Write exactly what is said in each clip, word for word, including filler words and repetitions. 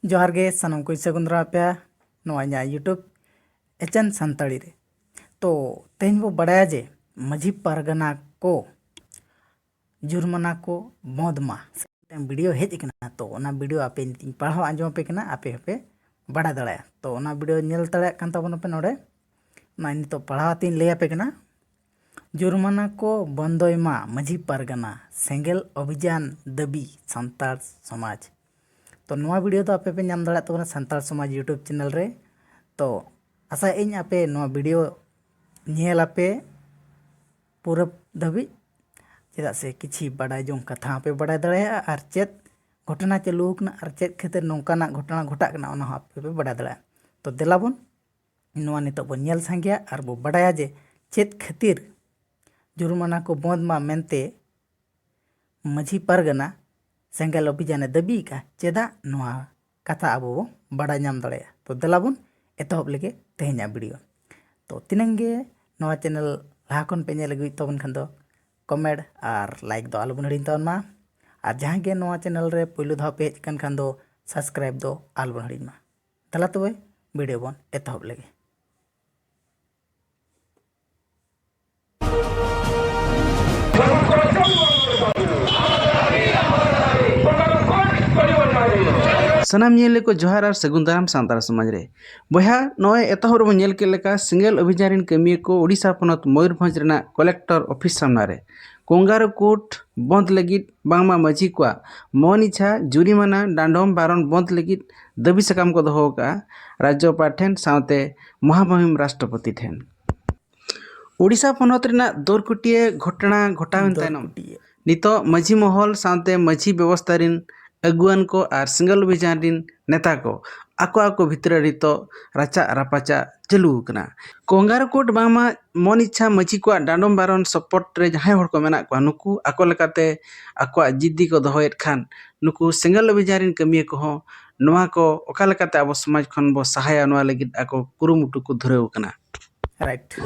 ᱡᱚᱦᱟᱨ ᱜᱮ ᱥᱟᱱᱟᱢ ᱠᱚᱧ ᱥᱟᱹᱜᱩᱱ ᱫᱟᱨᱟᱢ ᱟᱯᱮᱭᱟ ᱱᱚᱣᱟ ᱤᱧᱟᱹᱜ YouTube ᱮᱪᱮᱱ ᱥᱟᱱᱛᱟᱲᱤ ᱨᱮ᱾ ᱛᱚ ᱛᱮᱦᱮᱧ ᱵᱚ ᱵᱟᱲᱟᱭᱟ ᱡᱮ ᱢᱟᱹᱡᱷᱤ ᱯᱟᱨᱜᱟᱱᱟ ᱠᱚ ᱡᱩᱨᱢᱟᱱᱟ ᱠᱚ ᱵᱚᱸᱫᱽ ᱢᱟ ᱢᱤᱫᱴᱟᱝ ᱵᱷᱤᱰᱤᱭᱳ ᱦᱮᱡ ᱟᱠᱟᱱᱟ᱾ ᱛᱚ ᱚᱱᱟ ᱵᱷᱤᱰᱤᱭᱳ ᱟᱯᱮ ᱱᱤᱛᱚᱜ ᱤᱧ ᱯᱟᱲᱦᱟᱣ ᱟᱸᱡᱚᱢ ᱟᱯᱮ ᱠᱟᱱᱟ, ᱟᱯᱮ ᱦᱚᱸᱯᱮ ᱵᱟᱲᱟᱭ ᱫᱟᱲᱮᱭᱟᱜᱼᱟ᱾ ᱛᱚ ᱚᱱᱟ ᱵᱷᱤᱰᱤᱭᱳ ᱧᱮᱞ ᱫᱟᱲᱮᱭᱟᱜ ᱠᱟᱱ ᱛᱟᱵᱚᱱᱟᱯᱮ ᱱᱚᱰᱮ, ᱚᱱᱟ ᱱᱤᱛᱚᱜ ᱯᱟᱲᱦᱟᱣ ᱠᱟᱛᱮᱧ ᱞᱟᱹᱭ ᱟᱯᱮ ᱠᱟᱱᱟ᱾ ᱡᱩᱨᱢᱟᱱᱟ ᱠᱚ ᱵᱚᱱᱫᱚᱭ ᱢᱟ ᱢᱟᱹᱡᱷᱤ ᱯᱟᱨᱜᱟᱱᱟ, ᱥᱮᱸᱜᱮᱞ ᱚᱵᱷᱤᱡᱟᱱ ᱫᱟᱹᱵᱤ ᱥᱟᱱᱛᱟᱲ ᱥᱚᱢᱟᱡᱽ᱾ ᱛᱚ ᱱᱚᱣᱟ ᱵᱷᱤᱰᱤᱭᱳ ᱫᱚ ᱟᱯᱮ ᱯᱮ ᱧᱟᱢ ᱫᱟᱲᱮᱭᱟᱜ ᱛᱟᱵᱚᱱᱟ ᱥᱟᱱᱛᱟᱲ ᱥᱚᱢᱟᱡᱽ YouTube ᱪᱮᱱᱮᱞ ᱨᱮ᱾ ᱛᱚ ᱟᱥᱟᱭᱟᱹᱧ ᱟᱯᱮ ᱱᱚᱣᱟ ᱵᱷᱤᱰᱤᱭᱳ ᱧᱮᱞ ᱟᱯᱮ ᱯᱩᱨᱟᱹ ᱫᱷᱟᱹᱵᱤᱡ, ᱪᱮᱫᱟᱜ ᱥᱮ ᱠᱤᱪᱷᱤ ᱵᱟᱰᱟᱭ ᱡᱚᱝ ᱠᱟᱛᱷᱟ ᱦᱚᱸᱯᱮ ᱵᱟᱰᱟᱭ ᱫᱟᱲᱮᱭᱟᱜᱼᱟ ᱟᱨ ᱪᱮᱫ ᱜᱷᱚᱴᱚᱱᱟ ᱪᱟᱹᱞᱩ ᱟᱠᱟᱱᱟ ᱟᱨ ᱪᱮᱫ ᱠᱷᱟᱹᱛᱤᱨ ᱱᱚᱝᱠᱟᱱᱟᱜ ᱜᱷᱚᱴᱚᱱᱟ ᱜᱷᱚᱴᱟᱜ ᱠᱟᱱᱟ ᱚᱱᱟ ᱦᱚᱸ ᱟᱯᱮ ᱯᱮ ᱵᱟᱰᱟᱭ ᱫᱟᱲᱮᱭᱟᱜᱼᱟ᱾ ᱛᱚ ᱫᱮᱞᱟ ᱵᱚᱱ ᱱᱚᱣᱟ ᱱᱤᱛᱚᱜ ᱵᱚᱱ ᱧᱮᱞ ᱥᱟᱸᱜᱮᱭᱟ ᱟᱨ ᱵᱚ ᱵᱟᱰᱟᱭᱟ ᱡᱮ ᱪᱮᱫ ᱠᱷᱟᱹᱛᱤᱨ ᱡᱩᱨᱢᱟᱱᱟ ᱠᱚ ᱵᱚᱸᱫᱽ ᱢᱟ ᱢᱮᱱᱛᱮ ᱢᱟᱹᱡᱷᱤ ᱯᱟᱨᱜᱟᱱᱟ ᱥᱮᱸᱜᱮᱞ ᱚᱵᱷᱤᱡᱟᱱᱮ ᱫᱟᱹᱵᱤ ᱟᱠᱟᱫᱼᱟ᱾ ᱪᱮᱫᱟᱜ ᱱᱚᱣᱟ ᱠᱟᱛᱷᱟ ᱟᱵᱚ ᱵᱚ ᱵᱟᱰᱟᱭ ᱧᱟᱢ ᱫᱟᱲᱮᱭᱟᱜᱼᱟ᱾ ᱛᱚ ᱫᱮᱞᱟ ᱵᱚᱱ ᱮᱛᱚᱦᱚᱵ ᱞᱮᱜᱮ ᱛᱮᱦᱮᱧᱟᱜ ᱵᱷᱤᱰᱤᱭᱳ᱾ ᱛᱚ ᱛᱤᱱᱟᱹᱝ ᱜᱮ ᱱᱚᱣᱟ ᱪᱮᱱᱮᱞ ᱞᱟᱦᱟ ᱠᱷᱚᱱ ᱯᱮ ᱧᱮᱞ ᱟᱹᱜᱩᱭᱮᱫ ᱛᱟᱵᱚᱱ ᱠᱷᱟᱱ ᱫᱚ ᱠᱚᱢᱮᱱᱴ ᱟᱨ ᱞᱟᱭᱤᱠ ᱫᱚ ᱟᱞᱚᱵᱚᱱ ᱦᱤᱲᱤᱧ ᱛᱟᱵᱚᱱ ᱢᱟ᱾ ᱟᱨ ᱡᱟᱦᱟᱸᱭ ᱜᱮ ᱱᱚᱣᱟ ᱪᱮᱱᱮᱞ ᱨᱮ ᱯᱳᱭᱞᱳ ᱫᱷᱟᱣ ᱯᱮ ᱦᱮᱡ ᱟᱠᱟᱱ ᱠᱷᱟᱱ ᱫᱚ ᱥᱟᱵᱥᱠᱨᱟᱭᱤᱵ ᱫᱚ ᱟᱞᱚᱵᱚᱱ ᱦᱤᱲᱤᱧ ᱢᱟ᱾ ᱫᱮᱞᱟ ᱛᱚᱵᱮ ᱵᱷᱤᱰᱤᱭᱳ ᱵᱚᱱ ᱮᱛᱚᱦᱚᱵ ᱞᱮᱜᱮ᱾ ᱥᱟᱱᱟᱢ ᱧᱮᱞᱤᱭᱟᱹ ᱠᱚ ᱡᱚᱦᱟᱨ ᱟᱨ ᱥᱟᱹᱜᱩᱱ ᱫᱟᱨᱟᱢ ᱥᱟᱱᱛᱟᱲ ᱥᱚᱢᱟᱡᱽ ᱨᱮ᱾ ᱵᱚᱭᱦᱟ, ᱱᱚᱜᱼᱚᱭ ᱮᱛᱚᱦᱚᱵ ᱨᱮᱵᱚᱱ ᱧᱮᱞ ᱠᱮᱫ ᱞᱮᱠᱟ ᱥᱮᱸᱜᱮᱞ ᱚᱵᱷᱤᱡᱟᱱ ᱨᱮᱱ ᱠᱟᱹᱢᱤᱭᱟᱹ ᱠᱚ ᱳᱰᱤᱥᱟ ᱯᱚᱱᱚᱛ ᱢᱚᱭᱩᱨᱵᱷᱚᱸᱡᱽ ᱨᱮᱱᱟᱜ ᱠᱚᱞᱮᱠᱴᱚᱨ ᱚᱯᱷᱤᱥ ᱥᱟᱢᱱᱟ ᱨᱮ ᱠᱚᱝᱜᱟᱨᱩ ᱠᱳᱨᱴ ᱵᱚᱸᱫᱽ ᱞᱟᱹᱜᱤᱫ ᱵᱟᱝᱢᱟ ᱢᱟᱹᱡᱷᱤ ᱠᱚᱣᱟᱜ ᱢᱚᱱ ᱤᱪᱷᱟ ᱡᱩᱨᱤᱢᱟᱱᱟ ᱰᱟᱸᱰᱚᱢ ᱵᱟᱨᱚᱱ ᱵᱚᱸᱫᱽ ᱞᱟᱹᱜᱤᱫ ᱫᱟᱹᱵᱤ ᱥᱟᱠᱟᱢ ᱠᱚ ᱫᱚᱦᱚ ᱟᱠᱟᱫᱼᱟ ᱨᱟᱡᱽᱡᱚᱯᱟᱲ ᱴᱷᱮᱱ ᱥᱟᱶᱛᱮ ᱢᱚᱦᱟᱢᱚᱦᱤᱢ ᱨᱟᱥᱴᱨᱚᱯᱚᱛᱤ ᱴᱷᱮᱱ᱾ ᱳᱰᱤᱥᱟ ᱯᱚᱱᱚᱛ ᱨᱮᱱᱟᱜ ᱫᱚᱨᱠᱩᱴᱤᱭᱟᱹ ᱜᱷᱚᱴᱚᱱᱟ ᱜᱷᱚᱴᱟᱣᱮᱱ ᱛᱟᱭᱱᱚᱢ ᱫᱚᱨᱠᱩᱴᱤᱭᱟᱹ᱾ ᱱᱤᱛᱚᱜ ᱢᱟᱹᱡᱷᱤ ᱢᱚᱦᱚᱞ ᱥᱟᱶᱛᱮ ᱢᱟᱹᱡᱷᱤ ᱵᱮᱵᱚᱥᱛᱷᱟ ᱨᱤᱱ ᱟᱹᱜᱩᱣᱟᱹᱱ ᱠᱚ ᱟᱨ ᱥᱮᱸᱜᱮᱞ ᱚᱵᱷᱤᱡᱟᱱ ᱨᱤᱱ ᱱᱮᱛᱟ ᱠᱚ ᱟᱠᱚ ᱟᱠᱚ ᱵᱷᱤᱛᱨᱤ ᱨᱮ ᱱᱤᱛᱚᱜ ᱨᱟᱪᱟᱜ ᱨᱟᱯᱟᱪᱟᱜ ᱪᱟᱹᱞᱩ ᱟᱠᱟᱱᱟ᱾ ᱠᱚᱝᱜᱟᱨᱩ ᱠᱳᱨᱴ ᱵᱟᱝᱢᱟ ᱢᱚᱱ ᱤᱪᱷᱟ ᱢᱟᱹᱡᱷᱤ ᱠᱚᱣᱟᱜ ᱰᱟᱸᱰᱚᱢ ᱵᱟᱨᱚᱱ ᱥᱚᱯᱚᱨᱴ ᱨᱮ ᱡᱟᱦᱟᱸᱭ ᱦᱚᱲ ᱠᱚ ᱢᱮᱱᱟᱜ ᱠᱚᱣᱟ, ᱱᱩᱠᱩ ᱟᱠᱚ ᱞᱮᱠᱟᱛᱮ ᱟᱠᱚᱣᱟᱜ ᱡᱤᱫᱽᱫᱤ ᱠᱚ ᱫᱚᱦᱚᱭᱮᱫ ᱠᱷᱟᱱ, ᱱᱩᱠᱩ ᱥᱮᱸᱜᱮᱞ ᱚᱵᱷᱤᱡᱟᱱ ᱨᱤᱱ ᱠᱟᱹᱢᱤᱭᱟᱹ ᱠᱚᱦᱚᱸ ᱱᱚᱣᱟ ᱠᱚ ᱚᱠᱟ ᱞᱮᱠᱟᱛᱮ ᱟᱵᱚ ᱥᱚᱢᱟᱡᱽ ᱠᱷᱚᱱ ᱵᱚ ᱥᱟᱦᱟᱭᱟ, ᱱᱚᱣᱟ ᱞᱟᱹᱜᱤᱫ ᱟᱠᱚ ᱠᱩᱨᱩᱢᱩᱴᱩ ᱠᱚ ᱫᱷᱩᱨᱟᱹᱣ ᱟᱠᱟᱱᱟ᱾ ᱨᱟᱭᱤᱴ᱾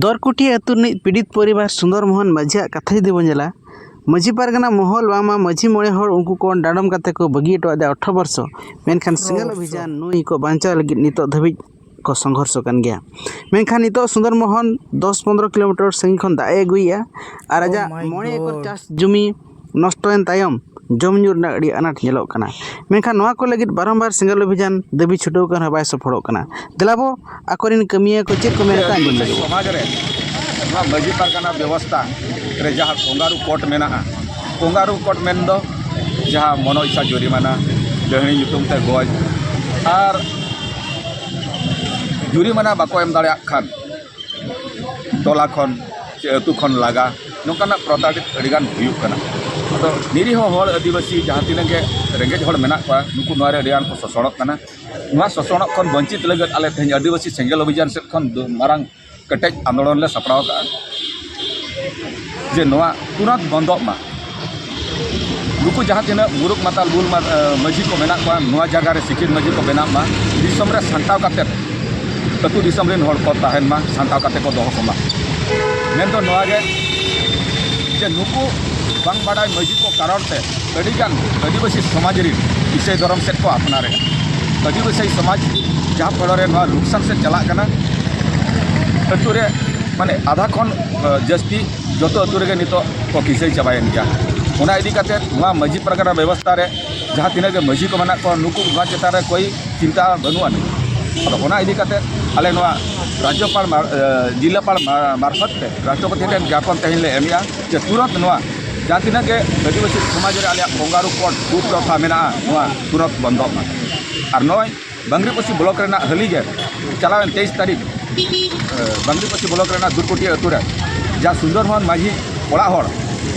ᱫᱚᱨᱠᱩᱴᱤᱭᱟᱹ ᱟᱹᱛᱩ ᱨᱤᱱᱤᱡ ᱯᱤᱰᱤᱛ ᱯᱚᱨᱤᱵᱟᱨ ᱥᱩᱱᱫᱚᱨ ᱢᱳᱦᱚᱱ ᱢᱟᱹᱡᱷᱤᱭᱟᱜ ᱠᱟᱛᱷᱟ ᱡᱩᱫᱤ ᱵᱚᱱ ᱧᱮᱞᱟ, ᱢᱟᱹᱡᱷᱤ ᱯᱟᱨᱜᱟᱱᱟ ᱢᱚᱦᱚᱞ ᱵᱟᱝᱢᱟ ᱢᱟᱹᱡᱷᱤ ᱢᱚᱬᱮ ᱦᱚᱲ ᱩᱱᱠᱩ ᱠᱚ ᱰᱟᱸᱰᱚᱢ ᱠᱟᱛᱮ ᱠᱚ ᱵᱟᱹᱜᱤ ᱦᱚᱴᱚ ᱟᱫᱮᱭᱟ ᱟᱴᱷᱨᱚ ᱵᱚᱨᱥᱚ᱾ ᱢᱮᱱᱠᱷᱟᱱ ᱥᱮᱸᱜᱮᱞ ᱚᱵᱷᱤᱡᱟᱱ ᱱᱩᱭ ᱠᱚ ᱵᱟᱧᱪᱟᱣ ᱞᱟᱹᱜᱤᱫ ᱱᱤᱛᱚᱜ ᱫᱷᱟᱹᱵᱤᱡ ᱠᱚ ᱥᱚᱝᱜᱷᱚᱨᱥᱚ ᱠᱟᱱ ᱜᱮᱭᱟ᱾ ᱢᱮᱱᱠᱷᱟᱱ ᱱᱤᱛᱚᱜ ᱥᱩᱱᱫᱚᱨ ᱢᱳᱦᱚᱱ ᱫᱚᱥ ᱯᱚᱱᱫᱽᱨᱚ ᱠᱤᱞᱳᱢᱤᱴᱟᱨ ᱥᱟᱺᱜᱤᱧ ᱠᱷᱚᱱ ᱫᱟᱜ ᱮ ᱟᱹᱜᱩᱭᱮᱫᱼᱟ ᱟᱨ ᱟᱡᱟᱜ ᱢᱚᱬᱮ ᱮᱠᱚᱨ ᱪᱟᱥ ᱡᱩᱢᱤ ᱱᱚᱥᱴᱚᱭᱮᱱ ᱛᱟᱭᱚᱢ ᱡᱚᱢ ᱧᱩ ᱨᱮᱱᱟᱜ ᱟᱹᱰᱤ ᱟᱱᱟᱴ ᱧᱮᱞᱚᱜ ᱠᱟᱱᱟ᱾ ᱢᱮᱱᱠᱷᱟᱱ ᱱᱚᱣᱟ ᱠᱚ ᱞᱟᱹᱜᱤᱫ ᱵᱟᱨᱚᱢᱵᱟᱨ ᱥᱮᱸᱜᱮᱞ ᱚᱵᱷᱤᱡᱟᱱ ᱫᱟᱹᱵᱤ ᱪᱷᱩᱴᱟᱹᱣ ᱠᱟᱱ ᱨᱮᱦᱚᱸ ᱵᱟᱭ ᱥᱚᱯᱷᱚᱲᱚᱜ ᱠᱟᱱᱟ᱾ ᱫᱮᱞᱟᱵᱚ ᱟᱠᱚᱨᱮᱱ ᱠᱟᱹᱢᱤᱭᱟᱹ ᱠᱚ ᱪᱮᱫ ᱠᱚ ᱢᱮᱱ ᱠᱟᱜ ᱟᱸᱡᱚᱢ ᱞᱟᱹᱜᱤᱫ᱾ ᱥᱚᱢᱟᱡᱽ ᱨᱮ ᱱᱚᱣᱟ ᱢᱟᱹᱡᱷᱤ ᱯᱟᱨᱜᱟᱱᱟ ᱵᱮᱵᱚᱥᱛᱷᱟ ᱨᱮ ᱡᱟᱦᱟᱸ ᱠᱚᱝᱜᱟᱨᱩ ᱠᱳᱰ ᱢᱮᱱᱟᱜᱼᱟ, ᱠᱚᱝᱜᱟᱨᱩ ᱠᱳᱰ ᱢᱮᱱᱫᱚ ᱡᱟᱦᱟᱸ ᱢᱚᱱᱚ ᱤᱪᱪᱷᱟ ᱡᱩᱨᱤᱢᱟᱱᱟ, ᱰᱟᱹᱦᱱᱤ ᱧᱩᱛᱩᱢ ᱛᱮ ᱜᱚᱡ, ᱟᱨ ᱡᱩᱨᱤᱢᱟᱱᱟ ᱵᱟᱠᱚ ᱮᱢ ᱫᱟᱲᱮᱭᱟᱜ ᱠᱷᱟᱱ ᱴᱚᱞᱟ ᱠᱷᱚᱱ ᱪᱮ ᱟᱹᱛᱩ ᱠᱷᱚᱱ ᱞᱟᱜᱟ, ᱱᱚᱝᱠᱟᱱᱟᱜ ᱯᱨᱚᱛᱟᱲᱤᱛ ᱟᱹᱰᱤᱜᱟᱱ ᱦᱩᱭᱩᱜ ᱠᱟᱱᱟ᱾ ᱟᱫᱚ ᱱᱤᱨᱤᱦᱚ ᱦᱚᱲ, ᱟᱹᱫᱤᱵᱟᱹᱥᱤ ᱡᱟᱦᱟᱸ ᱛᱤᱱᱟᱹᱜ ᱜᱮ ᱨᱮᱸᱜᱮᱡ ᱦᱚᱲ ᱢᱮᱱᱟᱜ ᱠᱚᱣᱟ, ᱱᱩᱠᱩ ᱱᱚᱣᱟ ᱨᱮ ᱟᱹᱰᱤᱜᱟᱱ ᱠᱚ ᱥᱚᱥᱚᱲᱚᱜ ᱠᱟᱱᱟ᱾ ᱱᱚᱣᱟ ᱥᱚᱥᱚᱲᱚᱜ ᱠᱷᱚᱱ ᱵᱚᱧᱪᱤᱛ ᱞᱟᱹᱜᱤᱫ ᱟᱞᱮ ᱛᱮᱦᱮᱧ ᱟᱹᱫᱤᱵᱟᱹᱥᱤ ᱥᱮᱸᱜᱮᱞ ᱚᱵᱷᱤᱡᱟᱱ ᱥᱮᱫ ᱠᱷᱚᱱ ᱫᱩ-, ᱢᱟᱨᱟᱝ ᱠᱮᱴᱮᱡ ᱟᱱᱫᱳᱞᱚᱱ ᱞᱮ ᱥᱟᱯᱲᱟᱣ ᱟᱠᱟᱫᱼᱟ ᱡᱮ ᱱᱚᱣᱟ ᱛᱩᱨᱟᱹᱛ ᱵᱚᱱᱫᱚᱜ ᱢᱟ᱾ ᱱᱩᱠᱩ ᱡᱟᱦᱟᱸ ᱛᱤᱱᱟᱹᱜ ᱢᱩᱨᱩᱠ ᱢᱟᱛᱟᱞ ᱵᱩᱞ ᱢᱟ-, ᱮ, ᱢᱟᱹᱡᱷᱤ ᱠᱚ ᱢᱮᱱᱟᱜ ᱠᱚᱣᱟ, ᱱᱚᱣᱟ ᱡᱟᱭᱜᱟ ᱨᱮ ᱥᱤᱠᱷᱤᱛ ᱢᱟᱹᱡᱷᱤ ᱠᱚ ᱵᱮᱱᱟᱜ ᱢᱟ, ᱫᱤᱥᱚᱢ ᱨᱮ ᱥᱟᱱᱛᱟᱲ ᱠᱟᱛᱮᱫ ᱟᱹᱛᱩ ᱫᱤᱥᱚᱢ ᱨᱮᱱ ᱦᱚᱲ ᱠᱚ ᱛᱟᱦᱮᱱ ᱢᱟ, ᱥᱟᱱᱛᱟᱲ ᱠᱟᱛᱮ ᱠᱚ ᱫᱚᱦᱚ ᱠᱚᱢᱟ᱾ ᱢᱮᱱᱫᱚ ᱱᱚᱣᱟ ᱜᱮ ᱡᱮ ᱱᱩᱠᱩ ᱵᱟᱝ ᱵᱟᱰᱟᱭ ᱢᱟᱹᱡᱷᱤ ᱠᱚ ᱠᱟᱨᱚᱱ ᱛᱮ ᱟᱹᱰᱤᱜᱟᱱ ᱟᱹᱫᱤᱵᱟᱹᱥᱤ ᱥᱚᱢᱟᱡᱽ ᱨᱤᱱ ᱤᱥᱟᱹᱭ ᱫᱷᱚᱨᱚᱢ ᱥᱮᱫ ᱠᱚ ᱟᱯᱱᱟᱨᱮᱫᱼᱟ᱾ ᱟᱹᱫᱤᱵᱟᱹᱥᱤ ᱥᱚᱢᱟᱡᱽ ᱡᱟᱦᱟᱸ ᱯᱷᱚᱲᱚ ᱨᱮ ᱱᱚᱣᱟ ᱞᱩᱠᱥᱟᱱ ᱥᱮᱫ ᱪᱟᱞᱟᱜ ᱠᱟᱱᱟ, ᱟᱹᱛᱩ ᱨᱮ ᱢᱟᱱᱮ ᱟᱫᱷᱟ ᱠᱷᱚᱱ, ᱮ, ᱡᱟᱹᱥᱛᱤ ᱡᱚᱛᱚ ᱟᱹᱛᱩ ᱨᱮᱜᱮ ᱱᱤᱛᱚᱜ ᱠᱚ ᱠᱤᱥᱟᱹᱭ ᱪᱟᱵᱟᱭᱮᱱ ᱜᱮᱭᱟ᱾ ᱚᱱᱟ ᱤᱫᱤ ᱠᱟᱛᱮ ᱱᱚᱣᱟ ᱢᱟᱹᱡᱷᱤ ᱯᱟᱨᱜᱟᱱᱟ ᱵᱮᱵᱚᱥᱛᱷᱟ ᱨᱮ ᱡᱟᱦᱟᱸ ᱛᱤᱱᱟᱹᱜ ᱜᱮ ᱢᱟᱹᱡᱷᱤ ᱠᱚ ᱢᱮᱱᱟᱜ ᱠᱚᱣᱟ, ᱱᱩᱠᱩ ᱱᱚᱣᱟ ᱪᱮᱛᱟᱱ ᱨᱮ ᱠᱳᱭ ᱪᱤᱱᱛᱟ ᱵᱟᱹᱱᱩᱜ ᱟᱹᱱᱤᱡ᱾ ᱟᱫᱚ ᱚᱱᱟ ᱤᱫᱤ ᱠᱟᱛᱮ ᱟᱞᱮ ᱱᱚᱣᱟ ᱨᱟᱡᱽᱡᱚᱯᱟᱲ ᱢᱟᱨ-, ᱮ, ᱡᱤᱞᱟᱯᱟᱲ ᱢᱟ-, ᱢᱟᱨᱯᱷᱚᱛ ᱛᱮ ᱨᱟᱥᱴᱨᱚᱯᱚᱛᱤ ᱴᱷᱮᱱ ᱡᱟᱨᱯᱚᱱ ᱛᱮᱦᱮᱧ ᱞᱮ ᱮᱢᱮᱜᱼᱟ ᱡᱮ ᱛᱩᱨᱟᱹᱛ ᱱᱚᱣᱟ ᱡᱟᱦᱟᱸ ᱛᱤᱱᱟᱹᱜ ᱜᱮ ᱟᱹᱫᱤᱵᱟᱹᱥᱤ ᱥᱚᱢᱟᱡᱽ ᱨᱮ ᱟᱞᱮᱭᱟᱜ ᱠᱚᱝᱜᱟᱨᱩ ᱠᱳᱰ ᱠᱩᱯᱨᱚᱛᱷᱟ ᱢᱮᱱᱟᱜᱼᱟ, ᱱᱚᱣᱟ ᱛᱩᱨᱟᱹᱛ ᱵᱚᱱᱫᱚᱜ ᱢᱟ᱾ ᱟᱨ ᱱᱚᱜᱼᱚᱭ ᱵᱟᱝᱨᱤᱯᱚᱥᱤ ᱵᱞᱚᱠ ᱨᱮᱱᱟᱜ ᱦᱟᱹᱞᱤ ᱜᱮ ᱪᱟᱞᱟᱣᱮᱱ ᱛᱮᱭᱤᱥ ᱛᱟᱹᱨᱤᱠᱷ, ᱮ, ᱵᱟᱝᱨᱤᱯᱚᱥᱤ ᱵᱞᱚᱠ ᱨᱮᱱᱟᱜ ᱫᱩᱨᱠᱩᱴᱤᱭᱟᱹ ᱟᱹᱛᱩ ᱨᱮ ᱡᱟᱦᱟᱸ ᱥᱩᱱᱫᱚᱨ ᱢᱳᱦᱚᱱ ᱢᱟᱹᱡᱷᱤ ᱚᱲᱟᱜ ᱦᱚᱲ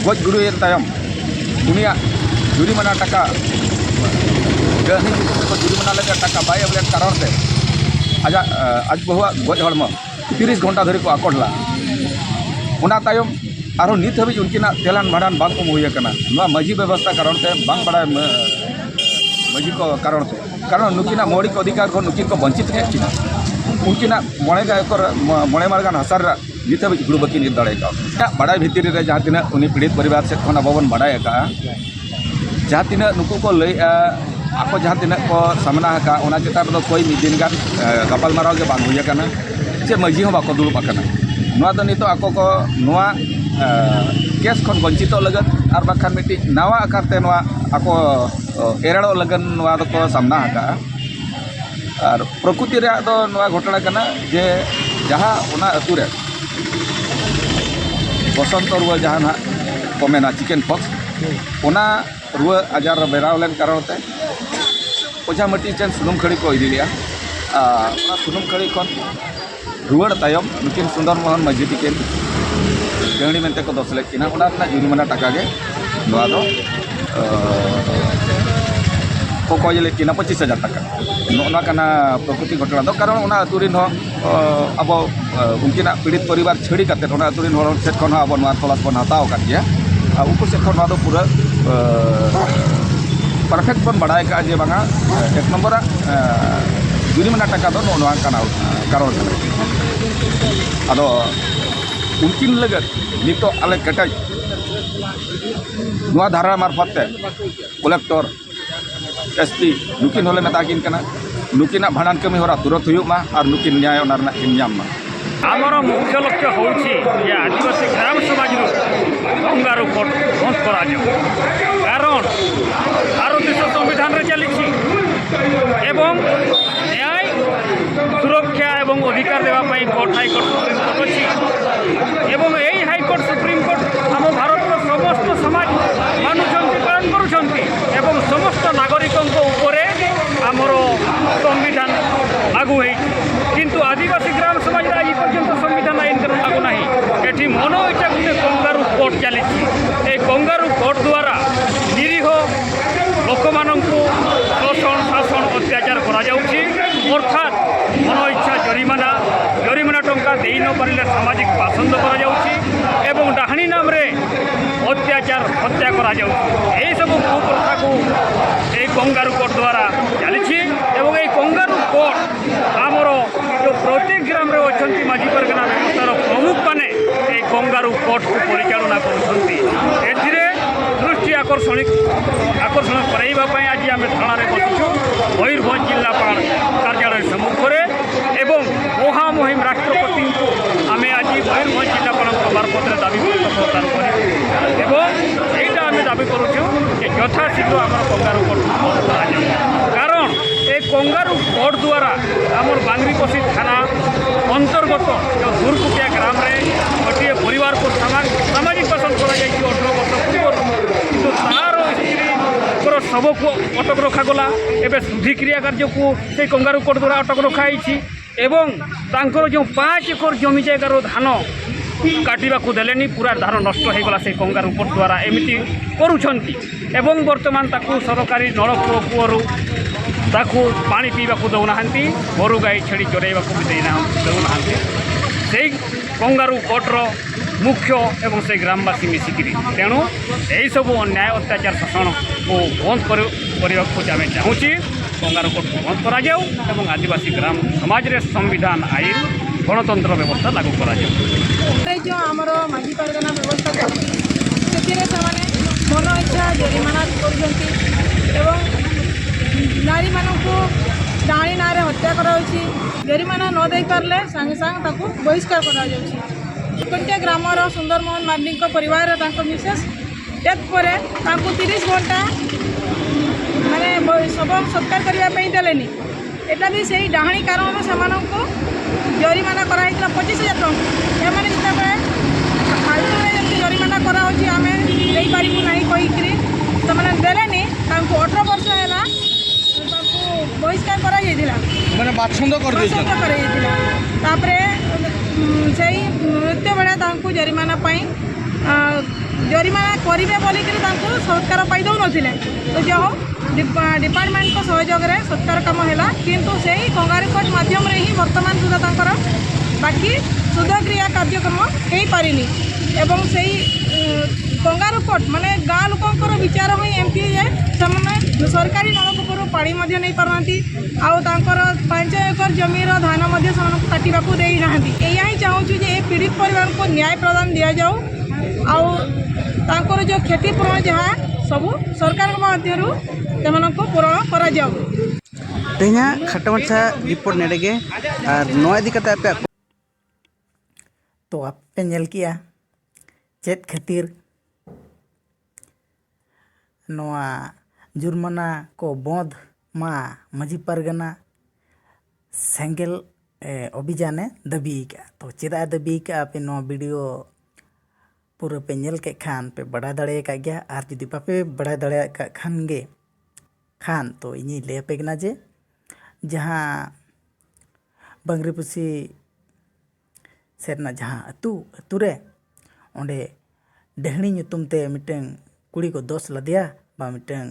ᱜᱚᱡ ᱜᱩᱨᱩᱭᱮᱱ ᱛᱟᱭᱚᱢ ᱩᱱᱤᱭᱟᱜ ᱡᱩᱨᱤᱢᱟᱱᱟ ᱴᱟᱠᱟ, ᱰᱟᱹᱦᱱᱤ ᱧᱩᱛᱩᱢ ᱛᱮᱠᱚ ᱡᱩᱨᱤᱢᱟᱱᱟ ᱞᱮᱫᱮᱭᱟ, ᱴᱟᱠᱟ ᱵᱟᱭ ᱮᱢ ᱞᱮᱫ ᱠᱟᱨᱚᱱ ᱛᱮ ᱟᱡᱟᱜ, ᱮ, ᱟᱡ ᱵᱟᱹᱦᱩᱣᱟᱜ ᱜᱚᱡ ᱦᱚᱲᱢᱚ ᱛᱤᱨᱤᱥ ᱜᱷᱚᱱᱴᱟ ᱫᱷᱟᱹᱨᱤᱡ ᱠᱚ ᱟᱠᱚᱴ ᱞᱮᱫᱟ᱾ ᱚᱱᱟ ᱛᱟᱭᱚᱢ ᱟᱨᱦᱚᱸ ᱱᱤᱛ ᱦᱟᱹᱵᱤᱡ ᱩᱱᱠᱤᱱᱟᱜ ᱛᱮᱞᱟᱱ ᱵᱷᱟᱸᱰᱟᱱ ᱵᱟᱝ ᱩᱢ ᱦᱩᱭ ᱟᱠᱟᱱᱟ, ᱱᱚᱣᱟ ᱢᱟᱹᱡᱷᱤ ᱵᱮᱵᱚᱥᱛᱷᱟ ᱠᱟᱨᱚᱱ ᱛᱮ, ᱵᱟᱝ ᱵᱟᱲᱟᱭ ᱢᱟᱹ-, ᱢᱟᱹᱡᱷᱤ ᱠᱚ ᱠᱟᱨᱚᱱ ᱛᱮ᱾ ᱠᱟᱨᱚᱱ ᱱᱩᱠᱤᱱᱟᱜ ᱢᱳᱣᱞᱤᱠ ᱚᱫᱷᱤᱠᱟᱨ ᱠᱷᱚᱱ ᱱᱩᱠᱤᱱ ᱠᱚ ᱵᱚᱧᱪᱤᱛ ᱠᱮᱫ ᱠᱤᱱᱟ᱾ ᱩᱱᱠᱤᱱᱟᱜ ᱢᱚᱬᱮ ᱮᱠᱚᱨ, ᱢᱚᱬᱮ ᱢᱟᱲ ᱜᱟᱱ ᱦᱟᱥᱟ ᱨᱮᱱᱟᱜ ᱱᱤᱛ ᱦᱟᱹᱵᱤᱡ ᱦᱩᱲᱩ ᱵᱟᱹᱠᱤᱱ ᱤᱨ ᱫᱟᱲᱮ ᱠᱟᱣᱫᱟ᱾ ᱤᱧᱟᱹᱜ ᱵᱟᱲᱟᱭ ᱵᱷᱤᱛᱤᱨ ᱨᱮ ᱡᱟᱦᱟᱸ ᱛᱤᱱᱟᱹᱜ ᱩᱱᱤ ᱯᱤᱲᱤᱛ ᱯᱚᱨᱤᱵᱟᱨ ᱥᱮᱫ ᱠᱷᱚᱱ ᱟᱵᱚ ᱵᱚᱱ ᱵᱟᱲᱟᱭ ᱟᱠᱟᱫᱼᱟ, ᱡᱟᱦᱟᱸ ᱛᱤᱱᱟᱹᱜ ᱱᱩᱠᱩ ᱠᱚ ᱞᱟᱹᱭᱮᱫᱼᱟ, ᱟᱠᱚ ᱡᱟᱦᱟᱸ ᱛᱤᱱᱟᱹᱜ ᱠᱚ ᱥᱟᱢᱱᱟ ᱟᱠᱟᱫᱼᱟ, ᱚᱱᱟ ᱪᱮᱛᱟᱱ ᱨᱮᱫᱚ ᱠᱚᱭ ᱢᱤᱫ ᱫᱤᱱ ᱜᱟᱱ, ᱮ, ᱜᱟᱯᱟᱞᱢᱟᱨᱟᱣ ᱜᱮ ᱵᱟᱝ ᱦᱩᱭ ᱟᱠᱟᱱᱟ, ᱪᱮ ᱢᱟᱹᱡᱷᱤ ᱦᱚᱸ ᱵᱟᱠᱚ ᱫᱩᱲᱩᱵ ᱟᱠᱟᱱᱟ᱾ ᱱᱚᱣᱟ ᱫᱚ ᱱᱤᱛᱚᱜ ᱟᱠᱚ ᱠᱚ ᱱᱚᱣᱟ, ᱮ, ᱠᱮᱥ ᱠᱷᱚᱱ ᱵᱚᱧᱪᱤᱛᱚᱜ ᱞᱟᱹᱜᱤᱫ ᱟᱨ ᱵᱟᱝᱠᱷᱟᱱ ᱢᱤᱫᱴᱤᱡ ᱱᱟᱣᱟ ᱟᱠᱟᱨ ᱛᱮ ᱱᱚᱣᱟ ᱟᱠᱚ, ᱚ, ᱮᱨᱮᱲᱚᱜ ᱞᱟᱹᱜᱤᱫ ᱱᱚᱣᱟ ᱫᱚᱠᱚ ᱥᱟᱢᱱᱟ ᱟᱠᱟᱫᱼᱟ᱾ ᱟᱨ ᱯᱨᱚᱠᱨᱤᱛᱤ ᱨᱮᱭᱟᱜ ᱫᱚ ᱱᱚᱣᱟ ᱜᱷᱚᱴᱚᱱᱟ ᱠᱟᱱᱟ ᱡᱮ ᱡᱟᱦᱟᱸ ᱚᱱᱟ ᱟᱹᱛᱩ ᱨᱮ ᱵᱚᱥᱚᱱᱛᱚ ᱨᱩᱣᱟᱹ ᱡᱟᱦᱟᱸ ᱱᱟᱦᱟᱜ ᱠᱚ ᱢᱮᱱᱟ ᱪᱤᱠᱮᱱ ᱯᱚᱠᱥ, ᱚᱱᱟ ᱨᱩᱣᱟᱹ ᱟᱡᱟᱨ ᱵᱮᱱᱟᱣ ᱞᱮᱱ ᱠᱟᱨᱚᱱ ᱛᱮ ᱚᱡᱷᱟ ᱢᱟᱹᱴᱤ ᱴᱷᱮᱱ ᱥᱩᱱᱩᱢ ᱠᱷᱟᱹᱲᱤ ᱠᱚ ᱤᱫᱤ ᱞᱮᱫᱼᱟ᱾ ᱟᱨ ᱚᱱᱟ ᱥᱩᱱᱩᱢ ᱠᱷᱟᱹᱲᱤ ᱠᱷᱚᱱ ᱨᱩᱣᱟᱹᱲ ᱛᱟᱭᱚᱢ ᱱᱩᱠᱤᱱ ᱥᱩᱱᱫᱚᱨ ᱢᱳᱦᱚᱱ ᱢᱟᱹᱡᱷᱤ ᱛᱤᱠᱤᱱ ᱜᱟᱹᱦᱲᱤ ᱢᱮᱱᱛᱮ ᱠᱚ ᱫᱚᱥ ᱞᱮᱫ ᱠᱤᱱᱟ᱾ ᱚᱱᱟ ᱨᱮᱱᱟᱜ ᱡᱩᱨᱤᱢᱟᱱᱟ ᱴᱟᱠᱟ ᱜᱮ ᱱᱚᱣᱟ ᱫᱚ, ᱟᱸ, ᱠᱚ ᱠᱚᱭ ᱞᱮᱫ ᱠᱤᱱᱟ, ᱯᱚᱸᱪᱤᱥ ᱦᱟᱡᱟᱨ ᱴᱟᱠᱟ᱾ ᱱᱚᱜᱼᱚ ᱱᱚᱣᱟ ᱠᱟᱱᱟ ᱯᱨᱚᱠᱨᱤᱛᱤ ᱜᱷᱚᱴᱚᱱᱟ ᱫᱚ᱾ ᱠᱟᱨᱚᱱ ᱚᱱᱟ ᱟᱹᱛᱩ ᱨᱮᱱ ᱦᱚᱸ, ᱟᱸ, ᱟᱵᱚ, ᱟᱸ, ᱩᱱᱠᱤᱱᱟᱜ ᱯᱤᱲᱤᱛ ᱯᱚᱨᱤᱵᱟᱨ ᱪᱷᱟᱹᱲᱤ ᱠᱟᱛᱮᱫ ᱚᱱᱟ ᱟᱹᱛᱩ ᱨᱮᱱ ᱦᱚᱲ ᱥᱮᱫ ᱠᱷᱚᱱ ᱦᱚᱸ ᱟᱵᱚ ᱱᱚᱣᱟ ᱛᱚᱞᱟᱥ ᱵᱚᱱ ᱦᱟᱛᱟᱣ ᱟᱠᱟᱫ ᱜᱮᱭᱟ᱾ ᱟᱨ ᱩᱱᱠᱩ ᱥᱮᱫ ᱠᱷᱚᱱ ᱱᱚᱣᱟ ᱫᱚ ᱯᱩᱨᱟᱹ, ᱟᱸ, ᱯᱟᱨᱯᱷᱮᱠᱴ ᱵᱚᱱ ᱵᱟᱲᱟᱭ ᱟᱠᱟᱫᱼᱟ ᱡᱮ ᱵᱟᱝᱟ, ᱮᱠ ᱱᱚᱢᱵᱚᱨᱟᱜ, ᱟᱸ, ᱡᱩᱨᱤᱢᱟᱱᱟ ᱴᱟᱠᱟ ᱫᱚ ᱱᱚᱜᱼᱚ ᱱᱚᱣᱟ ᱠᱟᱱᱟ, ᱠᱟᱨᱚᱱ ᱠᱟᱱᱟ᱾ ᱟᱫᱚ ᱩᱱᱠᱤᱱ ᱞᱟᱹᱜᱤᱫ ᱱᱤᱛᱚᱜ ᱟᱞᱮ ᱠᱮᱴᱮᱡ ᱱᱚᱣᱟ ᱫᱷᱟᱨᱟ ᱢᱟᱨᱯᱷᱚᱛ ᱛᱮ ᱠᱚᱞᱮᱠᱴᱚᱨ, ᱮᱥ ᱯᱤ ᱱᱩᱠᱤᱱ ᱦᱚᱸᱞᱮ ᱢᱮᱛᱟ ᱠᱤᱱ ᱠᱟᱱᱟ, ᱱᱩᱠᱤᱱᱟᱜ ᱵᱷᱟᱸᱰᱟᱱ ᱠᱟᱹᱢᱤ ᱦᱚᱨᱟ ᱛᱩᱨᱟᱹᱛ ᱦᱩᱭᱩᱜ ᱢᱟ ᱟᱨ ᱱᱩᱠᱤᱱ ᱱᱮᱭᱟᱭ ᱚᱱᱟ ᱨᱮᱱᱟᱜ ᱠᱤᱱ ᱧᱟᱢ ᱢᱟ᱾ ଆମର ମୁଖ୍ୟ ଲକ୍ଷ୍ୟ ହେଉଛି ଯେ ଆଦିବାସୀ ଗ୍ରାମ ସମାଜରୁ ଗଙ୍ଗାରୁ କୋର୍ଟ ବନ୍ଦ କରାଯାଉ। କାରଣ ଭାରତ ଦେଶ ସମ୍ବିଧାନରେ ଚାଲିଛି ଏବଂ ନ୍ୟାୟ, ସୁରକ୍ଷା ଏବଂ ଅଧିକାର ଦେବା ପାଇଁ କୋର୍ଟ, ହାଇକୋର୍ଟ, ସୁପ୍ରିମକୋର୍ଟ ଅଛି। ଏବଂ ଏହି ହାଇକୋର୍ଟ, ସୁପ୍ରିମକୋର୍ଟ ଆମ ଭାରତର ସମସ୍ତ ସମାଜ ମାନୁଛନ୍ତି, ପାଳନ କରୁଛନ୍ତି ଏବଂ ସମସ୍ତ ନାଗରିକଙ୍କ ଉପରେ ଆମର ସମ୍ବିଧାନ ଲାଗୁ ହେଇଛି। କିନ୍ତୁ ଆଦିବାସୀ ଗ୍ରାମ ସମାଜରେ ଆଜି ପର୍ଯ୍ୟନ୍ତ ସମ୍ବିଧାନ ଆଇନ କାନୁନ ଲାଗୁ ନାହିଁ। ଏଠି ମନ ଇଚ୍ଛା ଗୋଟେ କଙ୍ଗାରୁ କୋର୍ଟ ଚାଲିଛି। ଏ କଙ୍ଗାରୁ କୋର୍ଟ ଦ୍ୱାରା ନିରୀହ ଲୋକମାନଙ୍କୁ ଶୋଷଣ, ଶାସନ, ଅତ୍ୟାଚାର କରାଯାଉଛି। ଅର୍ଥାତ୍ ମନ ଇଚ୍ଛା ଜରିମାନା, ଜରିମାନା ଟଙ୍କା ଦେଇ ନ ପାରିଲେ ସାମାଜିକ ପାସନ୍ଦ କରାଯାଉଛି ଏବଂ ଡାହାଣୀ ନାମରେ ଅତ୍ୟାଚାର, ହତ୍ୟା କରାଯାଉଛି। ଏହିସବୁ କୁପ୍ରଥାକୁ ଏହି କଙ୍ଗାରୁ କୋର୍ଟ ଦ୍ୱାରା ଚାଲିଛି ଏବଂ ଏହି କଙ୍ଗାରୁ କୋର୍ଟ ଆମର ଯେଉଁ ପ୍ରତି ଗ୍ରାମରେ ଅଛନ୍ତି ମାଝି ପାରଗାନା ବ୍ୟବସ୍ଥାର ପ୍ରମୁଖ ମାନେ ଏଇ କଙ୍ଗାରୁ କୋର୍ଟକୁ ପରିଚାଳନା କରୁଛନ୍ତି। ଏଥିରେ ଦୃଷ୍ଟି ଆକର୍ଷଣ ଆକର୍ଷଣ କରାଇବା ପାଇଁ ଆଜି ଆମେ ଧାରଣାରେ ବସିଛୁ ମୟୂରଭଞ୍ଜ ଜିଲ୍ଲାପାଳ କାର୍ଯ୍ୟାଳୟ ସମ୍ମୁଖରେ ଏବଂ ମହାମହିମ ରାଷ୍ଟ୍ରପତିଙ୍କୁ ଆମେ ଆଜି ମୟୂରଭଞ୍ଜ ଜିଲ୍ଲାପାଳଙ୍କ ମାର୍ଫତରେ ଦାବି ପ୍ରଦାନ କରିଛୁ ଏବଂ ଏଇଟା ଆମେ ଦାବି କରୁଛୁ ଯେ ଯଥାଶୀଘ୍ର ଆମର କଙ୍ଗାରୁ କୋର୍ଟ ବନ୍ଦ କରାଯାଉ। କାରଣ ଏ କଙ୍ଗାରୁ କୋର୍ଟ ଦ୍ୱାରା ଆମର ବାଙ୍ଗରିପୋଷି ଥାନା ଅନ୍ତର୍ଗତ ଯେଉଁ ଧୁରକୁଟିଆ ଗ୍ରାମରେ ଗୋଟିଏ ପରିବାରକୁ ସାମା- ସାମାଜିକ ଶାସନ କରାଯାଇଛି ଅଠର ବର୍ଷ ପୂର୍ବରୁ, କିନ୍ତୁ ତାର ସ୍ତ୍ରୀଙ୍କର ଶବକୁ ଅଟକ ରଖାଗଲା। ଏବେ ଶୁଦ୍ଧିକ୍ରିୟା କାର୍ଯ୍ୟକୁ ସେଇ କଙ୍ଗାରୁ କୋର୍ଟ ଦ୍ୱାରା ଅଟକ ରଖାଯାଇଛି ଏବଂ ତାଙ୍କର ଯେଉଁ ପାଞ୍ଚ ଏକର ଜମି ଜାଗାର ଧାନ କାଟିବାକୁ ଦେଲେନି, ପୁରା ଧାନ ନଷ୍ଟ ହେଇଗଲା ସେଇ କଙ୍ଗାରୁ କୋର୍ଟ ଦ୍ୱାରା। ଏମିତି କରୁଛନ୍ତି ଏବଂ ବର୍ତ୍ତମାନ ତାକୁ ସରକାରୀ ନଳକୂଅ କୂଅରୁ ତାକୁ ପାଣି ପିଇବାକୁ ଦେଉନାହାନ୍ତି, ଗୋରୁ ଗାଈ ଛେଳି ଚରେଇବାକୁ ବି ଦେଇନା ଦେଉନାହାନ୍ତି। ସେଇ କଙ୍ଗାରୁ କୋର୍ଟର ମୁଖ୍ୟ ଏବଂ ସେ ଗ୍ରାମବାସୀ ମିଶିକିରି। ତେଣୁ ଏହିସବୁ ଅନ୍ୟାୟ ଅତ୍ୟାଚାର ଶୋଷଣକୁ ବନ୍ଦ କରି- କରିବାକୁ ଆମେ ଚାହୁଁଛି। କଙ୍ଗାରୁ କୋର୍ଟକୁ ବନ୍ଦ କରାଯାଉ ଏବଂ ଆଦିବାସୀ ଗ୍ରାମ ସମାଜରେ ସମ୍ବିଧାନ ଆଇନ ଗଣତନ୍ତ୍ର ବ୍ୟବସ୍ଥା ଲାଗୁ କରାଯାଉ। ଏ ଯେଉଁ ଆମର ମାଝି ପାରଗାନା ବ୍ୟବସ୍ଥା ଚାଲିଛି, ସେଥିରେ ସେମାନେ ମନ ଇଚ୍ଛା ଜରିମାନା କରୁଛନ୍ତି ଏବଂ ନାରୀମାନଙ୍କୁ ଡାହାଣୀ ନାଁରେ ହତ୍ୟା କରାଯାଉଛି। ଜରିମାନା ନ ଦେଇପାରିଲେ ସାଙ୍ଗେ ସାଙ୍ଗେ ତାକୁ ବହିଷ୍କାର କରାଯାଉଛି। ଏକଟିଆ ଗ୍ରାମର ସୁନ୍ଦର ମୋହନ ମାର୍ଣ୍ଡିଙ୍କ ପରିବାରର ତାଙ୍କ ମିସେସ୍ ଡେଥ୍ ପରେ ତାଙ୍କୁ ତିରିଶ ଘଣ୍ଟା ମାନେ ବ- ଶବ ସତ୍କାର କରିବା ପାଇଁ ଦେଲେନି। ଏଟା ବି ସେଇ ଡାହାଣୀ କାରଣରୁ ସେମାନଙ୍କୁ ଜରିମାନା କରାଯାଇଥିଲା ପଚିଶ ହଜାର ଟଙ୍କା। ଏମାନେ ଯେତେବେଳେ ଫାଲତୁରେ ଯେମିତି ଜରିମାନା କରାହେଉଛି, ଆମେ ଦେଇପାରିବୁ ନାହିଁ କହିକିରି ସେମାନେ ଦେଲେନି। ତାଙ୍କୁ ଅଠର ବର୍ଷ ହେଲା ତାଙ୍କୁ ବହିଷ୍କାର କରାଯାଇଥିଲା। ମାନେ ବାଛନ୍ଦ କରିଦେଇଛନ୍ତି। ବାଛନ୍ଦ କରାଯାଇଥିଲା। ତାପରେ ଉଁ, ସେଇ ମୃତ୍ୟୁ ବେଳେ ତାଙ୍କୁ ଜରିମାନା ପାଇଁ ଆ, ଜରିମାନା କରିବେ ବୋଲିକିରି ତାଙ୍କୁ ସତ୍କାର ପାଇ ଦେଉନଥିଲେ। ତ ଯାହା ହଉ, ଡିପା- ଡିପାର୍ଟମେଣ୍ଟଙ୍କ ସହଯୋଗରେ ସତ୍କାର କାମ ହେଲା, କିନ୍ତୁ ସେଇ କଙ୍ଗାରୁ କୋର୍ଟ ମାଧ୍ୟମରେ ହିଁ ବର୍ତ୍ତମାନ ସୁଦ୍ଧା ତାଙ୍କର ବାକି ଶୁଦ୍ଧକ୍ରିୟା କାର୍ଯ୍ୟକ୍ରମ ହେଇପାରିନି। ଏବଂ ସେଇ ଉଁ, କଙ୍ଗାରୁ କୋର୍ଟ ମାନେ ଗାଁ ଲୋକଙ୍କର ବିଚାର ହିଁ ଏମିତି ଯେ ସେମାନେ ସରକାରୀ ନଳକୂପରୁ ଗାଡ଼ି ମଧ୍ୟ ନେଇପାରୁନାହାନ୍ତି। ଆଉ ତାଙ୍କର ପାଞ୍ଚ ଏକର ଜମିର ଧାନ ମଧ୍ୟ ସେମାନଙ୍କୁ କାଟିବାକୁ ଦେଇନାହାନ୍ତି। ଏଇଆ ହିଁ ଚାହୁଁଛୁ ଯେ ଏ ପୀଡ଼ିତ ପରିବାରଙ୍କୁ ନ୍ୟାୟ ପ୍ରଦାନ ଦିଆଯାଉ, ଆଉ ତାଙ୍କର ଯେଉଁ କ୍ଷତିପୂରଣ ଯାହା ସବୁ ସରକାରଙ୍କ ମଧ୍ୟରୁ ସେମାନଙ୍କୁ ପୂରଣ କରାଯାଉ। ᱛᱮᱦᱮᱧᱟᱜ ᱠᱷᱟᱴᱚ ᱢᱟᱪᱷᱟ ᱨᱤᱯᱳᱨᱴ ᱱᱚᱰᱮ ᱜᱮ᱾ ᱟᱨ ᱱᱚᱣᱟ ᱤᱫᱤ ᱠᱟᱛᱮ ᱟᱯᱮᱭᱟᱜ ᱛᱚ ᱟᱯᱮ ᱧᱮᱞ ᱠᱮᱜᱼᱟ ᱪᱮᱫ ᱠᱷᱟᱹᱛᱤᱨ ᱱᱚᱣᱟ ᱡᱩᱨᱢᱟᱱᱟ ᱠᱚ ᱵᱚᱸᱫᱽ ᱢᱟ ᱢᱟᱹᱡᱷᱤ ᱯᱟᱨᱜᱟᱱᱟ ᱥᱮᱸᱜᱮᱞ ᱚᱵᱷᱤᱡᱟᱱᱮ ᱫᱟᱹᱵᱤ ᱟᱠᱟᱫᱼᱟ᱾ ᱛᱚ ᱪᱮᱫᱟᱜ ᱮ ᱫᱟᱹᱵᱤ ᱟᱠᱟᱫᱼᱟ, ᱟᱯᱮ ᱱᱚᱣᱟ ᱵᱷᱤᱰᱤᱭᱳ ᱯᱩᱨᱟᱹ ᱯᱮ ᱧᱮᱞ ᱠᱮᱫ ᱠᱷᱟᱱ ᱯᱮ ᱵᱟᱲᱟᱭ ᱫᱟᱲᱮ ᱟᱠᱟᱫ ᱜᱮᱭᱟ᱾ ᱟᱨ ᱡᱩᱫᱤ ᱵᱟᱯᱮ ᱵᱟᱲᱟᱭ ᱫᱟᱲᱮ ᱟᱠᱟᱫ ᱠᱷᱟᱱ ᱜᱮ ᱠᱷᱟᱱ ᱛᱚ ᱤᱧᱤᱧ ᱞᱟᱹᱭ ᱟᱯᱮ ᱠᱟᱱᱟ ᱡᱮ ᱡᱟᱦᱟᱸ ᱵᱟᱝᱨᱤᱯᱩᱥᱤ ᱥᱮᱫ ᱨᱮᱱᱟᱜ ᱡᱟᱦᱟᱸ ᱟᱹᱛᱩ, ᱟᱹᱛᱩ ᱨᱮ ᱚᱸᱰᱮ ᱰᱟᱹᱦᱲᱤ ᱧᱩᱛᱩᱢ ᱛᱮ ᱢᱤᱫᱴᱟᱹᱝ ᱠᱩᱲᱤ ᱠᱚ ᱫᱳᱥ ᱞᱮᱫᱮᱭᱟ, ᱵᱟ ᱢᱤᱫᱴᱟᱹᱝ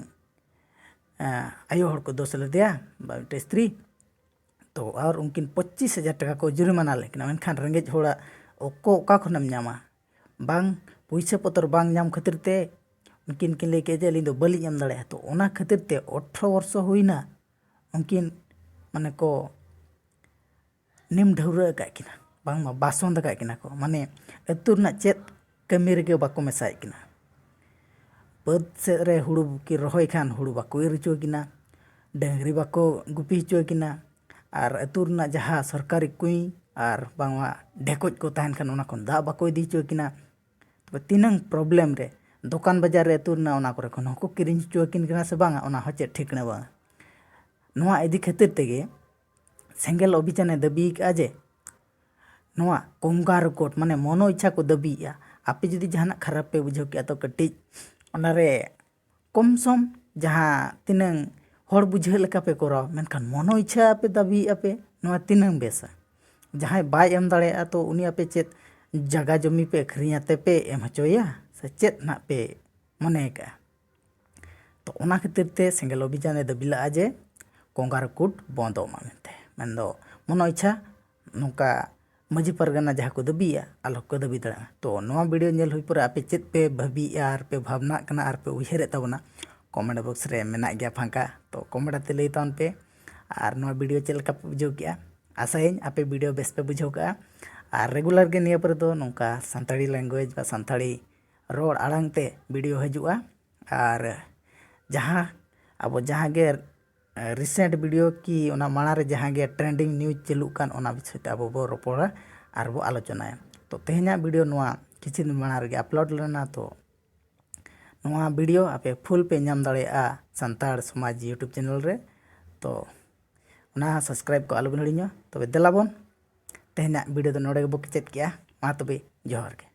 ᱟᱭᱳ ᱦᱚᱲ ᱠᱚ ᱫᱳᱥ ᱞᱮᱫᱮᱭᱟ, ᱵᱟ ᱢᱤᱫᱴᱟᱹᱝ ᱥᱛᱨᱤ᱾ ᱛᱚ ᱟᱨ ᱩᱱᱠᱤᱱ ᱯᱚᱸᱪᱤᱥ ᱦᱟᱡᱟᱨ ᱴᱟᱠᱟ ᱠᱚ ᱡᱩᱨᱤᱢᱟᱱᱟ ᱞᱮᱫ ᱠᱤᱱᱟ᱾ ᱢᱮᱱᱠᱷᱟᱱ ᱨᱮᱸᱜᱮᱡ ᱦᱚᱲᱟᱜ ᱚᱠᱚ ᱚᱠᱟ ᱠᱷᱚᱱᱮᱢ ᱧᱟᱢᱟ? ᱵᱟᱝ, ᱯᱩᱭᱥᱟᱹ ᱯᱚᱛᱚᱨ ᱵᱟᱝ ᱧᱟᱢ ᱠᱷᱟᱹᱛᱤᱨ ᱛᱮ ᱩᱱᱠᱤᱱ ᱠᱤᱱ ᱞᱟᱹᱭ ᱠᱮᱫ ᱡᱮ ᱟᱹᱞᱤᱧ ᱫᱚ ᱵᱟᱹᱞᱤᱧ ᱮᱢ ᱫᱟᱲᱮᱭᱟᱜᱼᱟ᱾ ᱛᱚ ᱚᱱᱟ ᱠᱷᱟᱹᱛᱤᱨ ᱛᱮ ᱟᱴᱷᱨᱚ ᱵᱚᱨᱥᱚ ᱦᱩᱭᱱᱟ ᱩᱱᱠᱤᱱ ᱢᱟᱱᱮ ᱠᱚ ᱱᱤᱢ ᱰᱷᱟᱹᱣᱨᱟᱹ ᱟᱠᱟᱫ ᱠᱤᱱᱟ, ᱵᱟᱝᱢᱟ ᱵᱟᱥᱚᱸᱫ ᱟᱠᱟᱫ ᱠᱤᱱᱟ ᱠᱚ᱾ ᱢᱟᱱᱮ ᱟᱹᱛᱩ ᱨᱮᱱᱟᱜ ᱪᱮᱫ ᱠᱟᱹᱢᱤ ᱨᱮᱜᱮ ᱵᱟᱠᱚ ᱢᱮᱥᱟᱭᱮᱫ ᱠᱤᱱᱟ᱾ ᱵᱟᱹᱫᱽ ᱥᱮᱫ ᱨᱮ ᱦᱩᱲᱩ ᱠᱤᱱ ᱨᱚᱦᱚᱭ ᱠᱷᱟᱱ ᱦᱩᱲᱩ ᱵᱟᱠᱚ ᱤᱨ ᱦᱚᱪᱚ ᱠᱤᱱᱟ, ᱰᱟᱹᱝᱨᱤ ᱵᱟᱠᱚ ᱜᱩᱯᱤ ᱦᱚᱪᱚ ᱠᱤᱱᱟ, ᱟᱨ ᱟᱹᱛᱩ ᱨᱮᱱᱟᱜ ᱡᱟᱦᱟᱸ ᱥᱚᱨᱠᱟᱨᱤ ᱠᱩᱧ ᱟᱨ ᱵᱟᱝᱢᱟ ᱰᱷᱮᱠᱚᱡ ᱠᱚ ᱛᱟᱦᱮᱱ ᱠᱷᱟᱱ ᱚᱱᱟ ᱠᱷᱚᱱ ᱫᱟᱜ ᱵᱟᱠᱚ ᱤᱫᱤ ᱦᱚᱪᱚ ᱠᱤᱱᱟ᱾ ᱛᱚᱵᱮ ᱛᱤᱱᱟᱹᱝ ᱯᱨᱚᱵᱞᱮᱢ ᱨᱮ ᱫᱚᱠᱟᱱ ᱵᱟᱡᱟᱨ ᱨᱮ ᱟᱹᱛᱩ ᱨᱮᱱᱟᱜ ᱚᱱᱟ ᱠᱚᱨᱮ ᱠᱷᱚᱱ ᱦᱚᱸᱠᱚ ᱠᱤᱨᱤᱧ ᱦᱚᱪᱚ ᱟᱹᱠᱤᱱ ᱠᱟᱱᱟ ᱥᱮ ᱵᱟᱝᱟ, ᱚᱱᱟ ᱦᱚᱸ ᱪᱮᱫ ᱴᱷᱤᱠᱟᱹᱱᱟ ᱵᱟᱝᱟ᱾ ᱱᱚᱣᱟ ᱤᱫᱤ ᱠᱷᱟᱹᱛᱤᱨ ᱛᱮᱜᱮ ᱥᱮᱸᱜᱮᱞ ᱚᱵᱷᱤᱡᱟᱱᱮ ᱫᱟᱹᱵᱤ ᱟᱠᱟᱫᱼᱟ ᱡᱮ ᱱᱚᱣᱟ ᱠᱚᱝᱜᱟᱨᱩ ᱠᱳᱨᱴ ᱢᱟᱱᱮ ᱢᱚᱱᱚ ᱤᱪᱪᱷᱟ ᱠᱚ ᱫᱟᱹᱵᱤᱭᱮᱫᱼᱟ᱾ ᱟᱯᱮ ᱡᱩᱫᱤ ᱡᱟᱦᱟᱱᱟᱜ ᱠᱷᱟᱨᱟᱯ ᱯᱮ ᱵᱩᱡᱷᱟᱹᱣ ᱠᱮᱜᱼᱟ ᱛᱚ ᱠᱟᱹᱴᱤᱡ ᱚᱱᱟᱨᱮ ᱠᱚᱢ ᱥᱚᱢ ᱡᱟᱦᱟᱸ ᱛᱤᱱᱟᱹᱝ ᱦᱚᱲ ᱵᱩᱡᱷᱟᱹᱣ ᱞᱮᱠᱟ ᱯᱮ ᱠᱚᱨᱟᱣᱟ, ᱢᱮᱱᱠᱷᱟᱱ ᱢᱚᱱᱚ ᱤᱪᱪᱷᱟ ᱟᱯᱮ ᱫᱟᱹᱵᱤᱭᱮᱫᱼᱟ ᱯᱮ, ᱱᱚᱣᱟ ᱛᱤᱱᱟᱹᱝ ᱵᱮᱥᱟ? ᱡᱟᱦᱟᱸᱭ ᱵᱟᱭ ᱮᱢ ᱫᱟᱲᱮᱭᱟᱜᱼᱟ ᱛᱚ ᱩᱱᱤ ᱟᱯᱮ ᱪᱮᱫ ᱡᱟᱜᱟ ᱡᱚᱢᱤ ᱯᱮ ᱟᱹᱠᱷᱨᱤᱧ ᱟᱛᱮ ᱯᱮ ᱮᱢ ᱦᱚᱪᱚᱭᱟ ᱥᱮ ᱪᱮᱫ ᱱᱟᱜ ᱯᱮ ᱢᱚᱱᱮ ᱟᱠᱟᱫᱼᱟ? ᱛᱚ ᱚᱱᱟ ᱠᱷᱟᱹᱛᱤᱨ ᱛᱮ ᱥᱮᱸᱜᱮᱞ ᱚᱵᱷᱤᱡᱟᱱᱮ ᱫᱟᱹᱵᱤ ᱞᱟᱜᱼᱟ ᱡᱮ ᱠᱚᱝᱜᱟᱨᱩ ᱠᱳᱨᱴ ᱵᱚᱱᱫᱚᱜ ᱢᱟ ᱢᱮᱱᱛᱮ᱾ ᱢᱮᱱᱫᱚ ᱢᱚᱱᱚ ᱤᱪᱪᱷᱟ ᱱᱚᱝᱠᱟ ᱢᱟᱹᱡᱷᱤ ᱯᱟᱨᱜᱟᱱᱟ ᱡᱟᱦᱟᱸ ᱠᱚ ᱫᱟᱹᱵᱤᱭᱮᱫᱼᱟ ᱟᱞᱚ ᱠᱚ ᱫᱟᱹᱵᱤ ᱫᱟᱲᱮᱭᱟᱜᱼᱟ᱾ ᱛᱚ ᱱᱚᱣᱟ ᱵᱷᱤᱰᱤᱭᱳ ᱧᱮᱞ ᱦᱩᱭ ᱯᱚᱨᱮ ᱟᱯᱮ ᱪᱮᱫ ᱯᱮ ᱵᱷᱟᱹᱵᱤᱭᱮᱫᱼᱟ ᱟᱨ ᱯᱮ ᱵᱷᱟᱵᱽᱱᱟᱜ ᱠᱟᱱᱟ ᱟᱨ ᱯᱮ ᱩᱭᱦᱟᱹᱨᱮᱫ ᱛᱟᱵᱚᱱᱟ, comment box ᱨᱮ ᱢᱮᱱᱟᱜ ᱜᱮᱭᱟ ᱯᱷᱟᱸᱠᱟ, ᱛᱚ comment ᱟᱛᱮ ᱞᱟᱹᱭ ᱛᱟᱵᱚᱱ ᱯᱮ᱾ ᱟᱨ ᱱᱚᱣᱟ video ᱪᱮᱫ ᱞᱮᱠᱟ ᱯᱮ ᱵᱩᱡᱷᱟᱹᱣ ᱠᱮᱜᱼᱟ? ᱟᱥᱟᱭᱟᱹᱧ ᱟᱯᱮ video ᱵᱮᱥ ᱯᱮ ᱵᱩᱡᱷᱟᱹᱣ ᱠᱟᱜᱼᱟ᱾ ᱟᱨ regular ᱜᱮ ᱱᱤᱭᱟᱹ ᱯᱚᱨᱮ ᱫᱚ ᱱᱚᱝᱠᱟ ᱥᱟᱱᱛᱟᱲᱤ language ᱵᱟ ᱥᱟᱱᱛᱟᱲᱤ ᱨᱚᱲ ᱟᱲᱟᱝ ᱛᱮ video ᱦᱤᱡᱩᱜᱼᱟ᱾ ᱟᱨ ᱡᱟᱦᱟᱸ ᱟᱵᱚ ᱡᱟᱦᱟᱸ ᱜᱮ recent video ᱠᱤ ᱚᱱᱟ ᱢᱟᱲᱟᱝ ᱨᱮ ᱡᱟᱦᱟᱸ ᱜᱮ trending news ᱪᱟᱹᱞᱩᱜ ᱠᱟᱱ, ᱚᱱᱟ ᱵᱤᱥᱚᱭ ᱛᱮ ᱟᱵᱚ ᱵᱚ ᱨᱚᱯᱚᱲᱟ ᱟᱨ ᱵᱚ ᱟᱞᱳᱪᱚᱱᱟᱭᱟ᱾ ᱛᱚ ᱛᱮᱦᱮᱧᱟᱜ video ᱱᱚᱣᱟ ᱠᱤᱪᱷᱩ ᱫᱤᱱ ᱢᱟᱲᱟᱝ ᱨᱮᱜᱮ upload ᱞᱮᱱᱟ᱾ ᱛᱚ ᱱᱚᱣᱟ video ᱟᱯᱮ full ᱯᱮ ᱧᱟᱢ ᱫᱟᱲᱮᱭᱟᱜᱼᱟ ᱥᱟᱱᱛᱟᱲ ᱥᱚᱢᱟᱡᱽ YouTube channel ᱨᱮ᱾ ᱛᱚ ᱚᱱᱟ subscribe ᱠᱚ ᱟᱞᱚᱵᱤᱱ ᱦᱤᱲᱤᱧᱟ᱾ ᱛᱚᱵᱮ ᱫᱮᱞᱟ ᱵᱚᱱ, ᱛᱮᱦᱮᱧᱟᱜ video ᱫᱚ ᱱᱚᱰᱮ ᱜᱮᱵᱚ ᱠᱮᱪᱮᱫ ᱠᱮᱜᱼᱟ᱾ ᱢᱟ ᱛᱚᱵᱮ ᱡᱚᱦᱟᱨ ᱜᱮ᱾